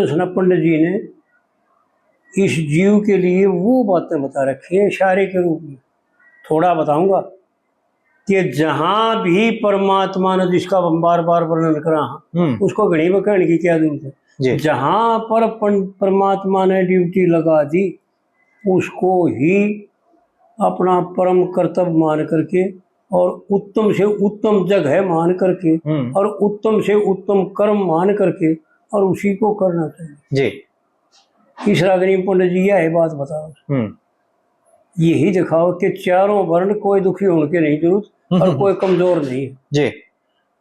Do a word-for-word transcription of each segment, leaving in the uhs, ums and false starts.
उसने पंडित जी ने इस जीव के लिए वो बातें बता रखी है इशारे के रूप में। थोड़ा बताऊंगा कि जहां भी परमात्मा ने, जिसका हम बार बार वर्णन करा हाँ, हम्म। उसको घणी बखान की क्या जरूरत है। जी। जहां पर पन-, परमात्मा ने ड्यूटी लगा दी, उसको ही अपना परम कर्तव्य मान करके और उत्तम से उत्तम जगह मान करके हम्म। और उत्तम से उत्तम कर्म मान करके और उसी को करना चाहिए। जी। इस रागनी पंडित जी यह बात बताओ, हम्म। यही दिखाओ कि चारों वर्ण कोई दुखी होने की नहीं जरूरत और हम्म। कोई कमजोर नहीं है। जी।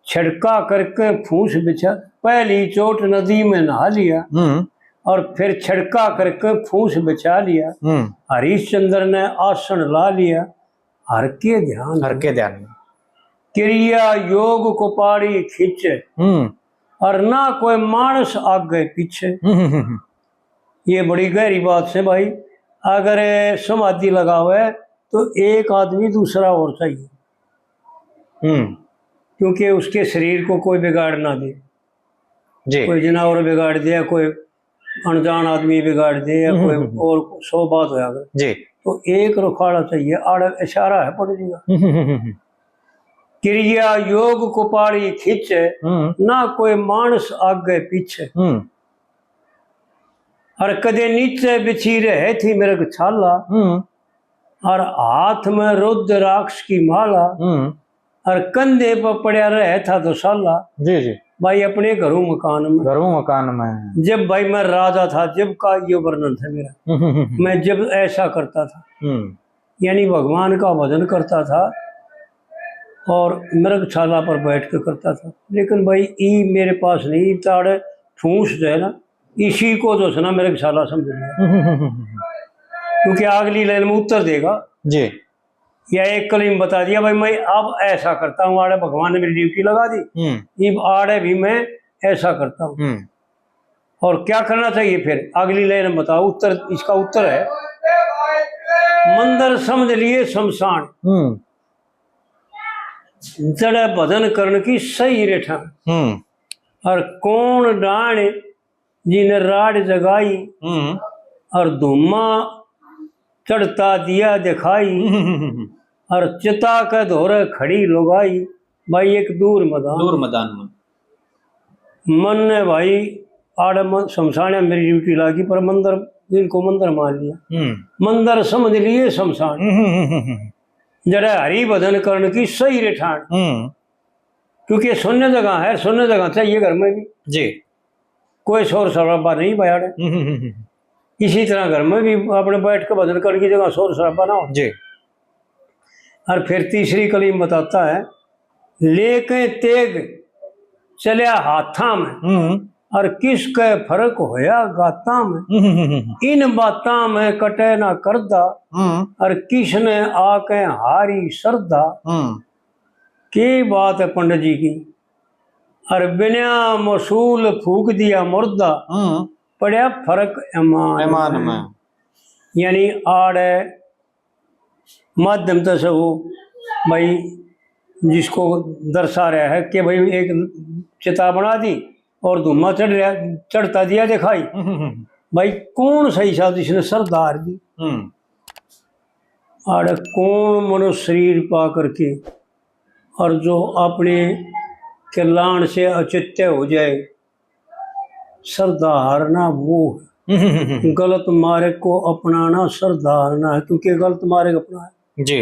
छिड़का करके फूस बिछा, पहली चोट नदी में नहा लिया हम्म। और फिर छिड़का करके फूस बिछा लिया। हम्म। हरिश्चंद्र ने आसन ला लिया, हर के ध्यान हर के ध्यान में। क्रिया योग को पाड़ी खींचे हम्म। और ना कोई मानस आगे पीछे। हम्म, हम्म, हम्म। ये बड़ी गहरी बात है भाई। अगर समाधि लगावे तो एक आदमी दूसरा और चाहिए। हम्म। क्योंकि उसके शरीर को कोई बिगाड़ ना दे। जी। कोई जनावर बिगाड़ दे, कोई अनजान आदमी बिगाड़ दे, या हम्म, कोई हम्म, हम्म। और सौ बात होया करे। जी। तो एक रुखाला चाहिए, आड़े इशारा है पंडित जी का। हम्म, हम्म, हम्म, हम्म। क्रिया योग को पाड़ी खींचे, हम्म। ना कोई मानस आगे पीछे। हम्म। और कदे नीचे बिछी रहे थी मृगशाला, हम्म। और हाथ में रुद्राक्ष की माला, हम्म। और कंधे पर पड़ा रहे था दुशाला। जी, जी। भाई, अपने घरों मकान में। घरों मकान में। जब भाई मैं राजा था, जब का ये वर्णन था मेरा। हम्म, हम्म, हम्म। मैं जब ऐसा करता था। हम्म। यानी भगवान का भजन करता था और मृगशाला पर बैठ के करता था। लेकिन भाई, ई मेरे पास नहीं, ताड़ ठूस जो है ना, इसी को जो है ना मृगशाला समझ लिया। हम्म, हम्म, हम्म, हम्म। क्योंकि अगली लाइन में उत्तर देगा। जी। या एक कली में बता दिया, भाई, मैं अब ऐसा करता हूँ, आड़े भगवान ने मेरी ड्यूटी लगा दी, हम्म। इब आड़े भी मैं ऐसा करता हूँ। हम्म। और क्या करना चाहिए फिर? अगली लाइन में बताओ, उत्तर, इसका उत्तर है, मंदिर समझ लिए शमशान, हम्म। जड़े भजन करण की सही रेठा। हम्म। और कौन डाण जिन राड जगाई, हम्म। और धूमा चढ़ता दिया दिखाई, हम्म। और चिता के धोरे खड़ी लुगाई, भाई, एक दूर मैदान। दूर मैदान में। मन ने भाई आड़े म-, शमशान में मेरी ड्यूटी लागी, पर मंदिर, इनको मंदिर मान लिया। हम्म। मंदिर समझ लिए शमशान। हम्म, हम्म, हम्म, हम्म। जड़े हरि भजन करण की सही रेठान। हम्म। क्योंकि ये सुन्ने जगह है, सुन्ने जगह चाहिए घर में भी। जी। कोई शोर शराबा नहीं बजाड़े। हम्म, हम्म, हम्म, हम्म। इसी तरह घर में भी अपने बैठ के भजन करने की जगह शोर शराबा ना हो। जी। और फिर तीसरी कली में बताता है, लेके तेग चल्या हाथा में, हम्म। और किसके फर्क होया गाता में। हम्म, हम्म, हम्म। इन बातां में कटे ना करदा, हम्म। और किसने आके हारी सरदा। हम्म। के बात है पंडित जी की, और बिना मसूल फूक दिया मुर्दा, हम्म। पड़ा फर्क ईमान ईमान में। में। यानी आड़े माध्यम तै से वो भाई जिसको दर्शा रहा है कि भाई एक चिता बना दी और धुआं चढ़ रहा, चढ़ता दिया दिखाई। हम्म, हम्म, हम्म। भाई कौन सही साहब जिसने सरदार दी? हम्म। आड़े कौन मनुष्य शरीर पा करके और जो अपने कल्याण से औचित्य हो जाए, सरदार ना वो है। हम्म, हम्म, हम्म। गलत मार्ग को अपनाना सरदार ना है, क्योंकि गलत मार्ग अपनाया। जी।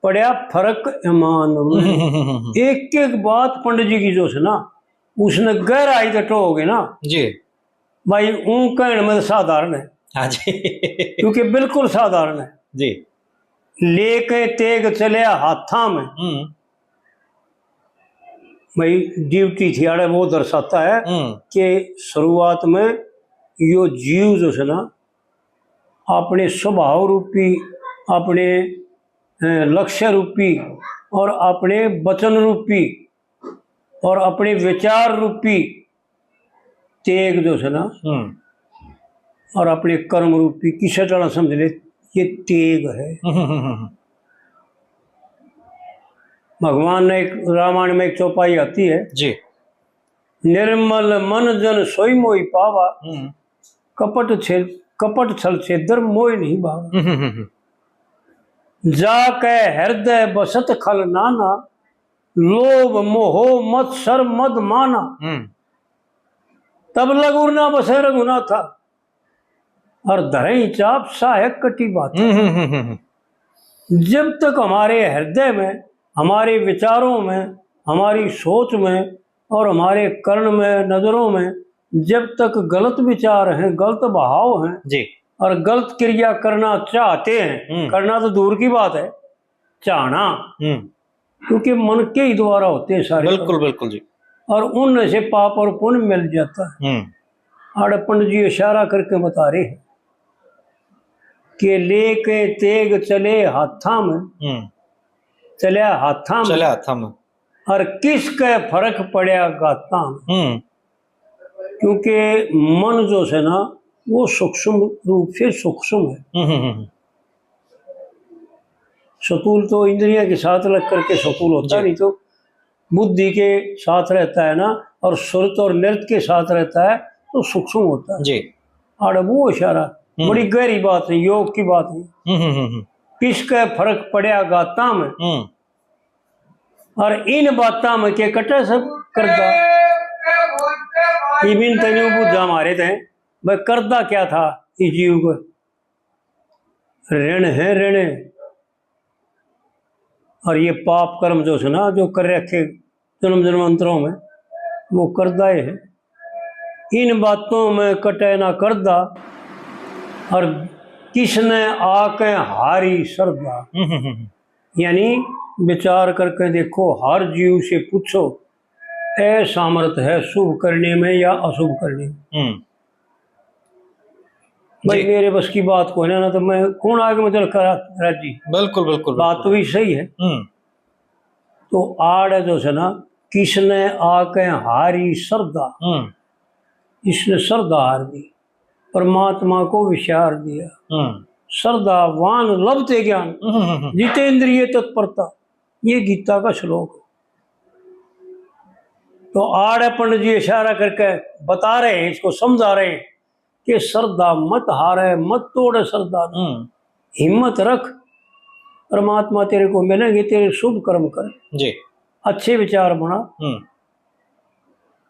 पड़ा फर्क ईमान में। हम्म, हम्म, हम्म, हम्म। एक एक बात पंडित जी की जो है ना, उसने गहराई तक टोहोगे ना। जी। भाई, ऊं कहण में साधारण है। हाँ जी। क्योंकि बिल्कुल साधारण है। जी। लेके तेग चले हाथा में। हम्म। भाई, ड्यूटी थी आड़े, वो दर्शाता है हम्म। कि शुरुआत में यो जीव जो है ना, अपने स्वभाव रूपी, अपने, अ, लक्ष्य रूपी और अपने वचन रूपी और अपने विचार रूपी तेग जो है ना, हम्म। और अपने कर्म रूपी किसे तरह समझ ले, ये तेग है। हम्म, हम्म, हम्म, हम्म। भगवान ने एक, रामायण में एक चौपाई आती है जी। निर्मल मन जन सोई मोई पावा। हम्म। कपट छे कपट छल छेदर मोय नहीं भावा। हम्म, हम्म, हम्म। जाके हृदय बसत खल नाना, लोभ मोह मत्सर मद माना। हम्म। तब लग उर ना बसे रघुनाथा, और धरई चाप साहे कटी बात। हम्म, हम्म, हम्म, हम्म। जब तक हमारे हृदय में, हमारे विचारों में, हमारी सोच में और हमारे कर्ण में, नजरों में जब तक गलत विचार हैं, गलत भाव हैं जी। और गलत क्रिया करना चाहते हैं, हम्म। करना तो दूर की बात है, चाहना, हम्म। क्योंकि मन के ही द्वारा होते हैं सारे बिल्कुल, कर्म। बिल्कुल जी। और उनमें से पाप और पुण्य मिल जाता है। हम्म। आड़े पंडित जी इशारा करके बता रहे हैं कि लेके तेग चले हाथा में, हम्म। चले हाथा में, चले हाथा में। और किसके फर्क पड़या गाता में। हम्म। क्योंकि मन जो है ना, वो सूक्ष्म रूप से सूक्ष्म है। हम्म, हम्म, हम्म। स्थूल तो इंद्रियों के साथ लग करके स्थूल होता है, जी। नहीं तो बुद्धि के साथ रहता है ना, और सुरत और नृत के साथ रहता है तो सूक्ष्म होता है। जी। और वो इशारा हम्म। बड़ी गहरी बात है, योग की बात है। हम्म, हम्म, हम्म, हम्म। किसके फर्क पड़या गाता में। हम्म। और इन बातां में के कटे सब करदा। इबिन तन्यू बुझा मारे थे, भाई करदा क्या था इस जीव को? ऋण है ऋण, और ये पाप कर्म जो है ना, जो कर रखे जन्म जन्मांतरों में, वो करदा ही है। इन बातों में कटे ना करदा, और किसने आके हारी श्रद्धा। हम्म, हम्म, हम्म। यानी विचार करके देखो, हर जीव से पूछो, ए सामर्थ है शुभ करने में या अशुभ करने में? हम्म। भाई, जी। मेरे बस की बात को ना, ना तो मैं कौन आगे में चल कर राजी। बिल्कुल, बिल्कुल, बात बिल्कुल। तो भी सही है। हम्म। तो आड़ जो है ना, किसने आके हारी श्रद्धा, हम्म। इसने श्रद्धा हार दी, परमात्मा को विसार दिया। हम्म। श्रद्धावान लभते ज्ञान, हम्म, हम्म, हम्म। जितेंद्रिय तत्परता, ये गीता का श्लोक है। तो आड़े पंडित जी इशारा करके बता रहे हैं, इसको समझा रहे हैं कि श्रद्धा मत हारे, मत तोड़े श्रद्धा ने। हम्म। हिम्मत रख, परमात्मा तेरे को मिलेंगे, तेरे शुभ कर्म कर, जी। अच्छे विचार बना। हम्म।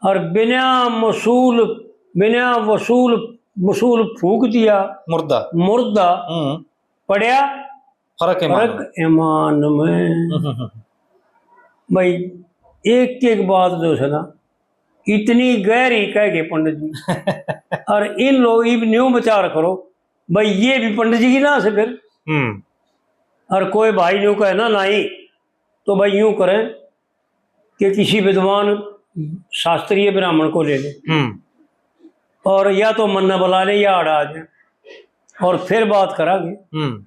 और बिना मसूल, बिना वसूल, मसूल फूक दिया, मुर्दा। मुर्दा हम्म। पड़या फर्क ईमान फर्क में। ईमान में। हम्म, हम्म, हम्म। भाई, एक एक बात जो है ना, इतनी गहरी कह के पंडित जी। और इन लोग इब न्यू विचार करो, भाई, ये भी पंडित जी की ना से फिर। हम्म। और कोई भाई न्यू कहे ना, नहीं, तो भाई यूं करें कि किसी विद्वान शास्त्रीय ब्राह्मण को ले ले, हम्म। और या तो मन ने बुला ले या आड़ा आ जाए, और फिर बात करांगे। हम्म।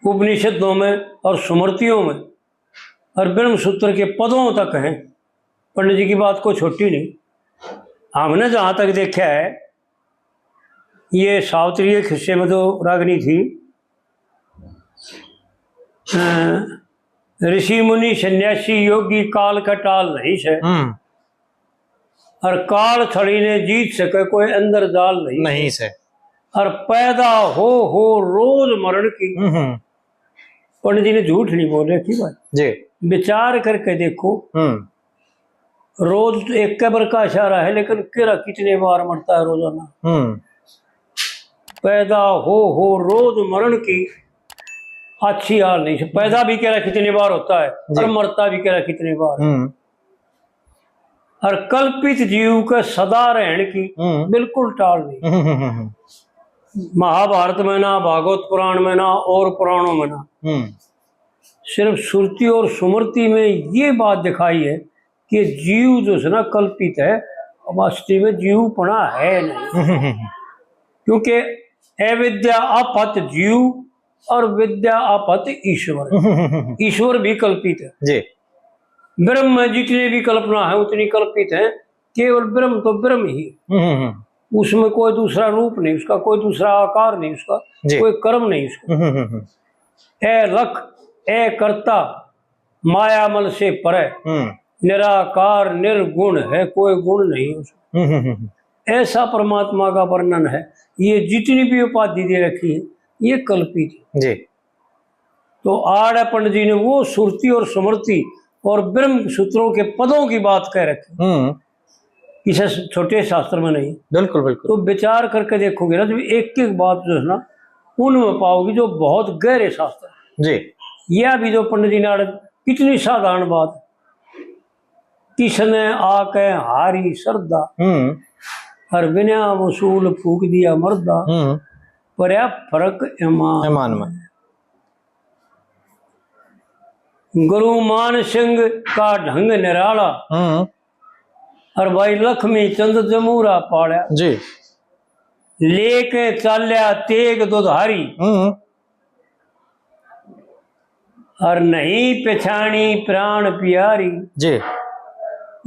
उपनिषदों में और स्मृतियों में और ब्रह्म सूत्र के पदों तक हैं। पंडित जी की बात को छोटी नहीं, हमने जहां तक देखा है, ये सावित्री के हिस्से में तो रागनी थी, अ, ऋषि मुनि सन्यासी योगी काल का टाल नहीं से। हम्म। और काल छड़ी ने जीत सके कोई अंदर जाल नहीं। नहीं से। और पैदा हो, हो रोज मरण की। हम्म, हम्म। पंडित जी ने झूठ नहीं बोल रखी बात। जी। विचार करके देखो। हम्म। रोज तो एक कब्र का इशारा है, लेकिन केरा कितने बार मरता है रोजाना। हम्म। पैदा हो, हो रोज मरण की, अच्छी हाल नहीं से। पैदा भी केरा कितने बार होता है, जी। और मरता भी केरा कितने बार। हम्म। और कल्पित जीव के सदा रहन की हम्म। बिल्कुल टाल नहीं। हम्म, हम्म, हम्म, हम्म। महाभारत में ना, भागवत पुराण में ना, और पुराणों में ना, हम्म। सिर्फ श्रुति और स्मृति में ये बात दिखाई है कि जीव जो है ना कल्पित है, वास्तव में जीवपना है नहीं। हम्म, हम्म, हम्म। क्योंकि अविद्या अपहत जीव और विद्या अपहत ईश्वर। हम्म, हम्म, हम्म। ईश्वर भी कल्पित है। जी। ब्रह्म में जितनी भी कल्पना है उतनी कल्पित है, केवल ब्रह्म तो ब्रह्म ही। हम्म, हम्म, हम्म। उसमें कोई दूसरा रूप नहीं, उसका कोई दूसरा आकार नहीं, उसका जी। कोई कर्म नहीं उसका। हम्म, हम्म, हम्म। अलख, अकर्ता, मायामल से परे। हम्म। निराकार निर्गुण है, कोई गुण नहीं उसमें। हम्म, हम्म, हम्म। ऐसा परमात्मा का वर्णन है। ये जितनी भी उपाधि दे रखी है, ये कल्पित है। जी। तो आड़ पंडित जी ने वो सुरति और स्मृति और ब्रह्म सूत्रों के पदों की बात कह रखी, हम्म। इसे छोटे शास्त्र में नहीं। बिल्कुल, बिल्कुल। तो विचार करके देखोगे ना, जब एक एक बात जो है ना, उनमें पाओगे जो बहुत गहरे शास्त्र हैं। जी। यह भी जो पंडित जी ने आड़, कितनी साधारण बात, किसने आके हारी श्रद्धा, हम्म। और बिना वसूल फूक दिया मर्दा, हम्म। परया फर्क ईमान ईमान में। गुरु मान सिंह का ढंग निराला, हम्म। और भाई लक्ष्मी चंद जमूरा पाला। जी। लेके चाल्या तेग दुधारी, हम्म। और नहीं पिछाणी प्राण प्यारी। जी।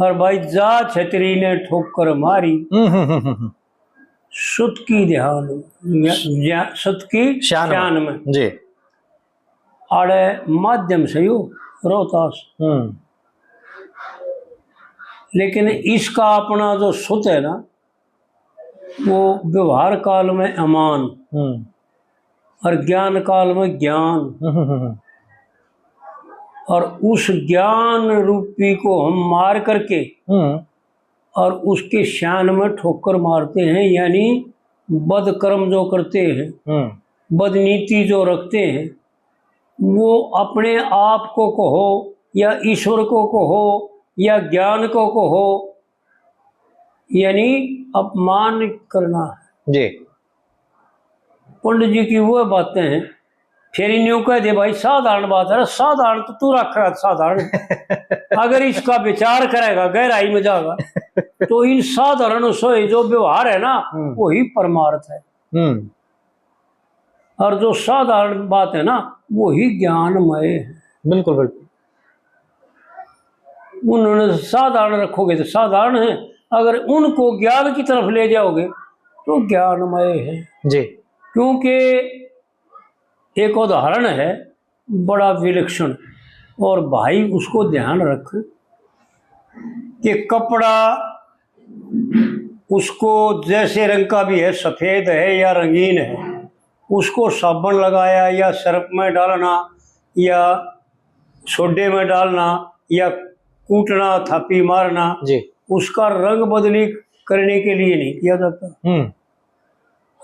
और भाई जा छतरी ने ठोकर मारी। हम्म, हम्म, हम्म, हम्म। सुत की ध्यान, ज्ञा-, ज्ञा-, सुत की शान में। शान में। जी। आड़े माध्यम से यो रोहतास। हम्म। लेकिन इसका अपना जो सुत है ना, वो व्यवहार काल में ईमान, हम्म। और ज्ञान काल में ज्ञान। हम्म, हम्म, हम्म। और उस ज्ञान रूपी को हम मार करके, हम्म। और उसके शान में ठोकर मारते हैं, यानी बद कर्म जो करते हैं, हम्म। बदनीति जो रखते हैं, वो अपने आप को कहो या ईश्वर को कहो या ज्ञान को कहो, यानी अपमान करना है। जी। पंडित जी की वो बातें हैं, फिर न्यू कह दे, "भाई, साधारण बात है, साधारण तो तू रख रहा, साधारण।" अगर इसका विचार करेगा, गहराई में जाएगा, तो इन साधारण से जो व्यवहार है ना, हम्म। वही परमार्थ है। हम्म। और जो साधारण बात है ना, वही ज्ञानमय है। बिल्कुल, बिल्कुल। उन्होंने साधारण रखोगे तो साधारण है, अगर उनको ज्ञान की तरफ ले जाओगे तो ज्ञानमय है। जी। क्योंकि एक उदाहरण है बड़ा विलक्षण, और भाई उसको ध्यान रख कि कपड़ा उसको जैसे रंग का भी है, सफेद है या रंगीन है, उसको साबुन लगाया या सर्फ में डालना या सोडे में डालना या कूटना, थापी मारना, जी। उसका रंग बदली करने के लिए नहीं किया जाता। हम्म।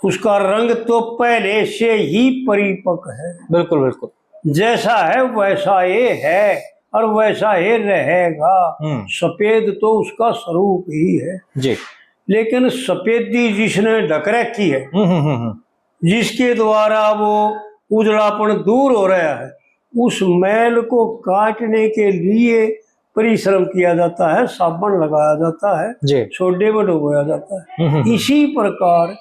उसका रंग तो पहले से ही परिपक्व है। बिल्कुल, बिल्कुल। जैसा है वैसा ये है और वैसा ये रहेगा। हम्म। सफेद तो उसका स्वरूप ही है। जी। लेकिन सफेदी जिसने ढक रखी है, हम्म, हम्म, हम्म, हम्म। जिसके द्वारा वो उजलापन दूर हो रहा है, उस मैल को काटने के लिए परिश्रम किया जाता है, साबुन लगाया जाता है, जी। सोडे में डुबोया जाता है। हम्म, हम्म, हम्म। इसी प्रकार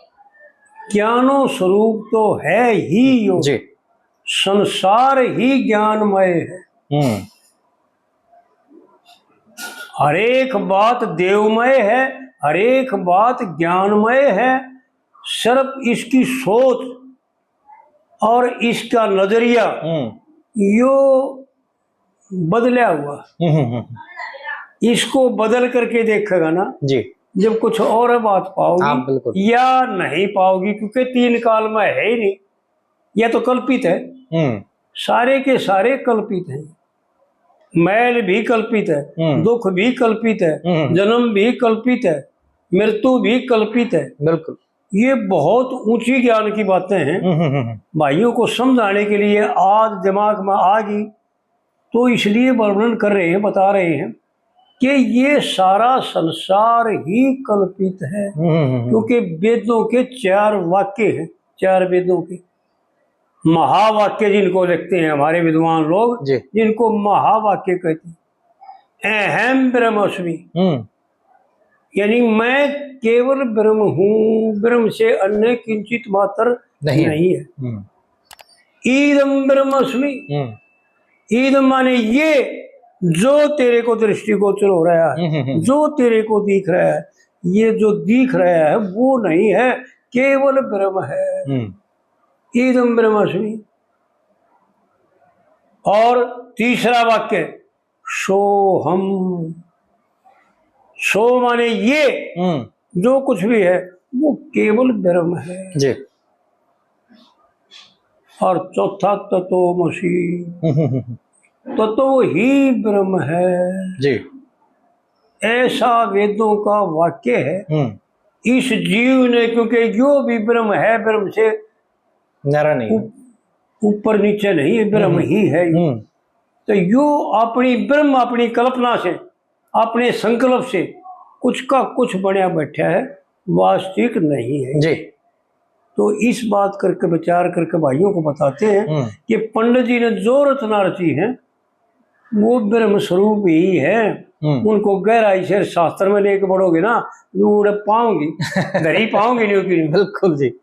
ज्ञानो स्वरूप तो है ही यो, जी। संसार ही ज्ञानमय है। हम्म। हर एक बात देवमय है, हर एक बात ज्ञानमय है, सिर्फ इसकी सोच और इसका नजरिया हम्म। यो बदला हुआ। हम्म, हम्म, हम्म। इसको बदल करके देखेगा ना, जी। जब कुछ और बात पाओगी, हाँ, बिल्कुल। या नहीं पाओगी, क्योंकि तीन काल में है ही नहीं, या तो कल्पित है, हम्म। सारे के सारे कल्पित हैं। मैल भी कल्पित है, हम्म। दुख भी कल्पित है, हम्म। जन्म भी कल्पित है, मृत्यु भी कल्पित है। बिल्कुल। ये बहुत ऊंची ज्ञान की बातें हैं। हम्म, हम्म, हम्म। भाइयों को समझाने के लिए आज दिमाग में आ गई, तो इसलिए वर्णन कर रहे हैं, बता रहे हैं कि ये सारा संसार ही कल्पित है, हम्म, हम्म, हम्म। क्योंकि वेदों के चार वाक्य हैं, चार वेदों के महावाक्य जिनको लिखते हैं हमारे विद्वान लोग, जी। जिनको महावाक्य कहते हैं। अहम ब्रह्मास्मि, हम्म। यानी मैं केवल ब्रह्म हूँ, ब्रह्म से अन्य किंचित मात्र नहीं है। नहीं है। हम्म। ईदम ब्रह्मास्मि, हम्म। ईदम माने ये जो तेरे को दृष्टिगोचर हो रहा है, हम्म, हम्म, हम्म। जो तेरे को दिख रहा है, ये जो दिख रहा है वो नहीं है, केवल ब्रह्म है। हम्म। ईदम ब्रह्मास्मि। और तीसरा वाक्य, सो हम, सो माने ये, हम्म। जो कुछ भी है, वो केवल ब्रह्म है। जी। और चौथा तत्वमसि, हम्म, हम्म, हम्म। तत्व ही ब्रह्म है। जी। ऐसा वेदों का वाक्य है। हम्म। इस जीव ने, क्योंकि यो भी ब्रह्म है, ब्रह्म से न्यारा नहीं है। ऊप-, ऊपर नीचे नहीं है, ब्रह्म हम्म। ही है। हम्म। तो यो अपनी ब्रह्म, अपनी कल्पना से, अपने संकल्प से कुछ का कुछ बनया बैठा है, वास्तविक नहीं है। जी। तो इस बात करके, विचार करके भाइयों को बताते हैं हम्म। कि पंडित जी ने जो रचना रची है, वो ब्रह्म स्वरूप ही है। हम्म। उनको गहराई से शास्त्र में लेके बढ़ोगे ना, उड़े पाओगे, धरी पाओगे नहीं कि नहीं। बिल्कुल जी।